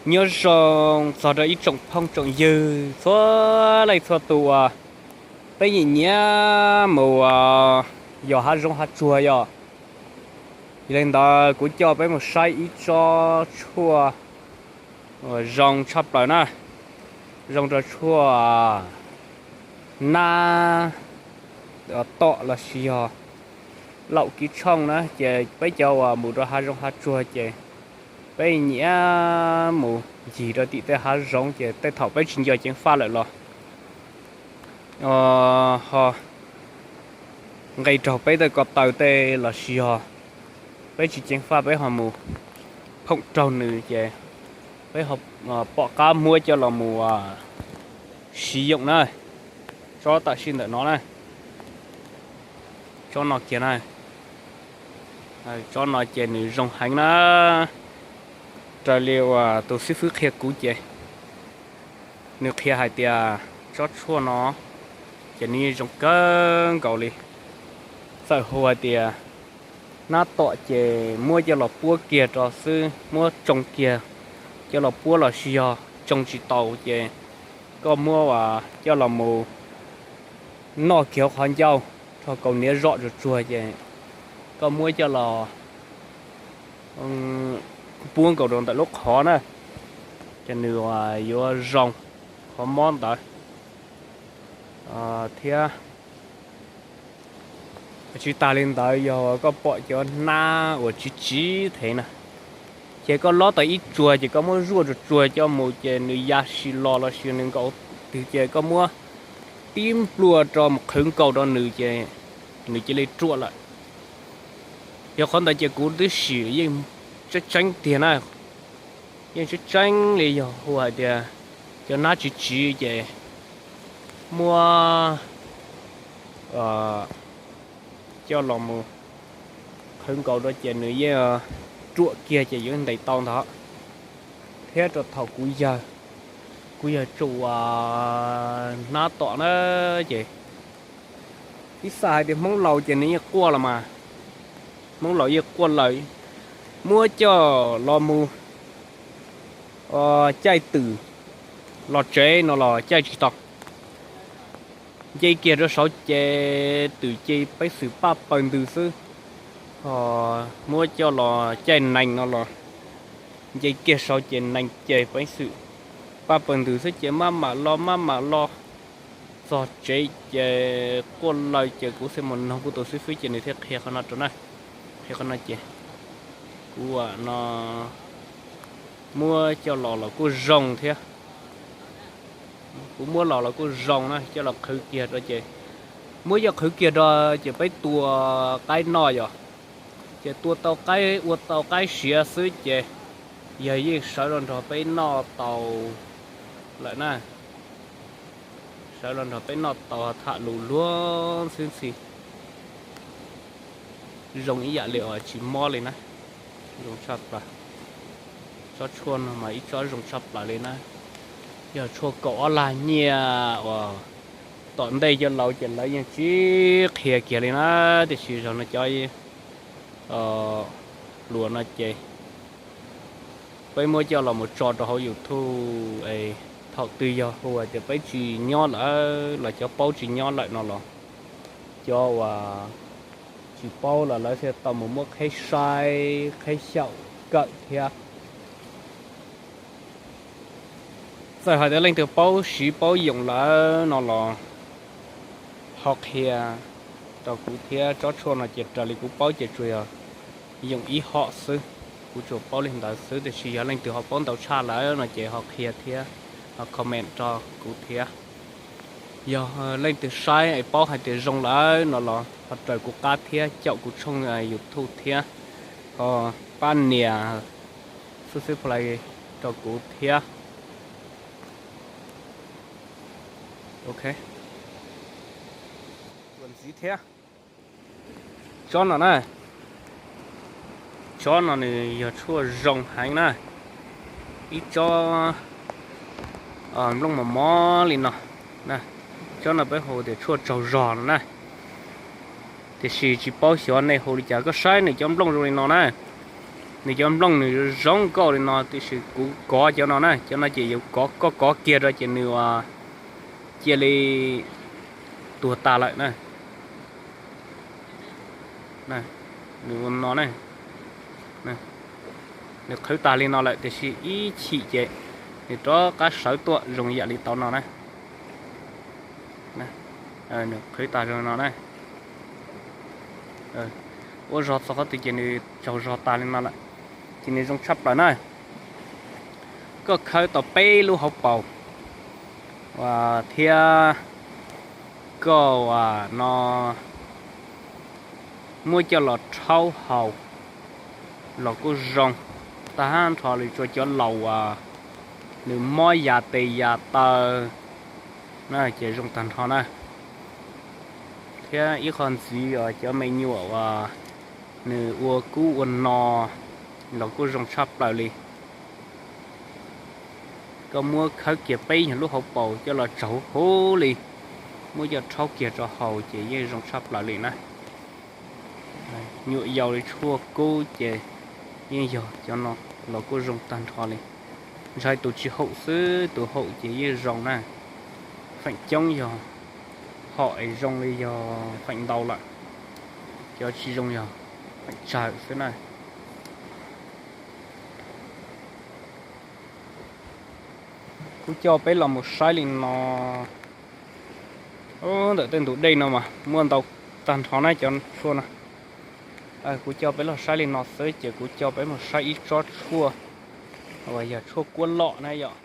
Nyob zoo txog rau ib tsoom phooj tsoom ywg txhua leej txhua tus uas peb nyiam nyiam mus yos hav zoov hav tsuag yom. Yog li ntawd kuv coj peb mus saib ib tsob tshuaj uas zoo tshaj plaws na, zoo rau tshuaj nab tom los sis yog laum kib tshooj na. Ces peb cov uas mus rau hav zoov hav tsuag ces peb nyiam mus ncig rau tim tej hav zoov ces tej thaum peb tsis nco ceev faj lawm los ho nqis raug peb tej ko taw tej los sis yog peb tsis ceev faj peb ho mus phoom raug nws ces peb pom qab muab coj los mus siv yoom na. Tsob tam sim ntawm no na, tsob no kiag na, tsob no ces nws zoo heev na. Raws li uas tus xib fwb qhia kuv ces nws qhia hais tias tsob tshuaj no ces nws yeej zoo kawg nkaus li. Txawm hu hais tias nab tom ces muab coj los puab kiag rau xwb, muab tsoo kiag coj los puab los sis yog tsoo tsis taus ces koj muab coj los mus noj kiag hauv qhov ncauj, rho kaus hniav zom tsuag tsuag ces koj muab coj los puab nkaus rau ntawm lub qhov na, ces nws yuav zoo qhov mob ntawd thiab. Tsis tas li ntawd, yog koj pom cov hnab uas tsiv tsiv thev na, ces koj lob tau ib tsuag ces koj muab zuaj tsuag tsuag coj mus ces nws ya si los los sis nws nkaus twg ces koj muab tib nplua rau mus qhwv nkaus rau nws ces nws cia li ruam lawm. Yog qhov ntawd ces kuv twb sim yeej tseeb tseeb tiag na, yeej tseeb tseeb li yog hu hais tias cov hnab tsiv tsiv ces muab coj los mus qhwv nkaus rau ces nws yeej ruam kiag ces yuav ntes tau ntag. Thiab rau thaum kuv yawg, kuv yawg tsuas hnab tom na, ces ib xav hais tias Hmoob laus ces nws yeej quaj los mas, Hmoob laus yeej quaj lawm, muab coj los mus caij twm los tsev no los caij tsis tau. Nce kiag rau saud ces twm ce peev xwm paj paws ntws xwb, ho muab coj los caij nees no los nce kiag saud ces nees ce peev xwm paj paws ntws xwb ces maj mam los maj mam los txog tsev ces quaj laws ces kuv thiaj mus noog kuv tus xib fwb ces nws thiaj qhia qhov no rau na. Qhia qhov no ces kuv no muab coj los los kuj zoo thiab. Kuv muab los los kuj zoo na, coj los qhwv kiag rau ces, muab coj qhwv kiag rau ces peb tua qaib noj yom, ces tua tau qaib ua tau qaib siav xwb ces yog yeej sawv los nrog peb noj tau lawm na. Sawv los nrog peb noj tau tham lus luag ntxhi ntxhi. Zoo ib yam li uas tsis mob li na. Zoo tshaj plaws. Tsob tshuaj no mas ib tsob zoo tshaj plaws li na. Yog tshuaj kaum ob lag nyiaj uas tom ntej cov laus ces lawv yeej tsis qhia kiag li na, tiam sis zaum no cov hluas no ces peb muab coj los mus tso rau hauv YouTube es thaum twg yog hu tias peb tsis nyob lawm los cov paub tsis nyob lawm no los cov uas tsis paub los lawv thiaj tau mus muab qheb saib qheb xyaum kawm thiab. Txawm hais tias leej twg paub siv paub yoom lawm no los ho qhia rau kuv thiab. Tsob tshuaj no ces raws li kuv paub ces tsuas yog yoom ib hom xwb, kuv tsuas paub li ntawd xwb, tiam sis yog leej twg ho paub ntau tshaj lawm no ces ho qhia thiab, ho comment rau kuv thiab. Yog leej twg saib es paub hais tias zoo lawm no los ho raws kuv qab thiab caum kuv tshooj YouTube thiab, ho pab nias subscribe rau kuv thiab. Ok, ua ntxiv thiab. Tsob no na, tsob no nws yog tshuaj zoo heev na, ib tsob nplooj mos mos li no. Tsob no peb hu tias tshuaj tsaug zog no na, tiam sis tsis paub xyov nej hu li cas. Koj saib nws cov nplooj zoo li no na, Nws cov nplooj nws zoo nkauj li no tiam sis kuv kov cov no na, cov no ces yuav kov, koj kov kiag rau ces nws ua cia li tuag tas lawm na. Nws ua no na, nws qhwv tas li no lawm tiam sis ib chim ces nws rov qab sawv tuaj zoo yam li tau no na. Nws qhwv tas zoo no na. Ua zog txog qhov twg ces nws tsaug zog tas li no lawm, ces nws zoo tshaj plaws na. Koj khawb tau peb lub hauv paus thiab koj no muab coj los rhaub haus los kuj zoo tag nrho li, tsuas cov laus uas nws mob yas tes yas taw na ces zoo tag nrho na. Thiab ib qho ntxiv os, cov me nyuam uas nws ua kub ua no los kuj zoo tshaj plaws li. Koj muab khawb kiag peb nyuag lub hauv paus coj los tsaug huv li, muab coj rhaub kiag rau haus ces yeej zoo tshaj plaws li na. Nyuam yaus li tshuaj kub ces yeej yog cov no los kuj zoo tag nrho li. Ntshai tus tsis haum xwb, tus haum ces yeej zoo na. Feem coob yog hom es zoo li yog feem ntau lawm, cov tsis zoo yog feem tsawg xwb na. Kuv coj peb los mus saib li no, ntawm tej ntug dej no mas muaj ntau tag nrho na cov tshuaj no. Kuv coj peb los saib li no xwb ces kuv coj peb mus saib ib tsob tshuaj uas yog tshuaj kuab loj na yom.